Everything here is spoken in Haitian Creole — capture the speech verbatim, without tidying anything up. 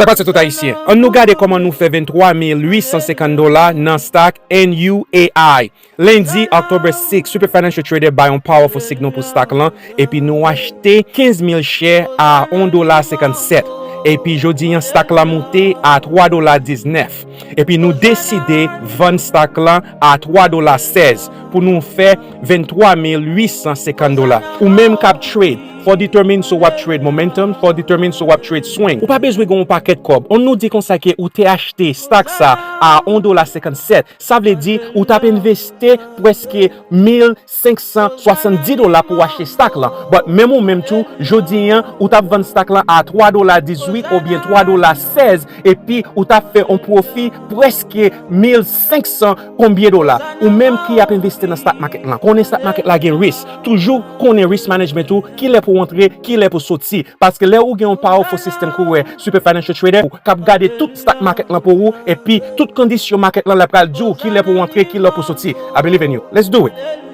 Sa k pase tout Ayisyen? Ann nou gade kòman nou fè venntwa mil uitsan senkant dola nan stock N U A I. Lendi, October six, Super Financial Trader bay yon powerful signal pou stock lan, epi nou achte kenz mil share a yon dola senkannsèt. Epi jodi an, stock lan moute a twa dola diznèf. Epi nou deside vann stock lan a twa dola sèz pou nou fè venntwa mil uitsan senkant dola. Ou menm k ap trade, fò w determine si w ap trade momentum, fò w determine si w ap trade swing. Ou pa bezwen gen yon pakèt kòb. Ann nou di konsa ke ou te achte stock sa a yon dola senkannsèt. Sa vle di ou t ap envesti prèske mil senk san swasanndis dola pou w achte stock lan. But menm ou menm tou, jodi an, ou t ap vann stock lan a twa dola dizuit oubyen twa dola sèz, epi ou t ap fè yon pwofi prèske mil senk san konbyen dola. Ou menm ki ap envesti nan stock market lan, konnen stock market la gen risk. Toujou konnen risk management ou, kilè pou w antre, kilè pou w soti. Paske lè ou gen yon powerful system kourè Super Financial Trader k ap gade tout stock market lan pou ou, epi tout kondisyon market lan, l ap pral di w kilè pou w antre, kilè pou w soti. I believe in you. Let's do it.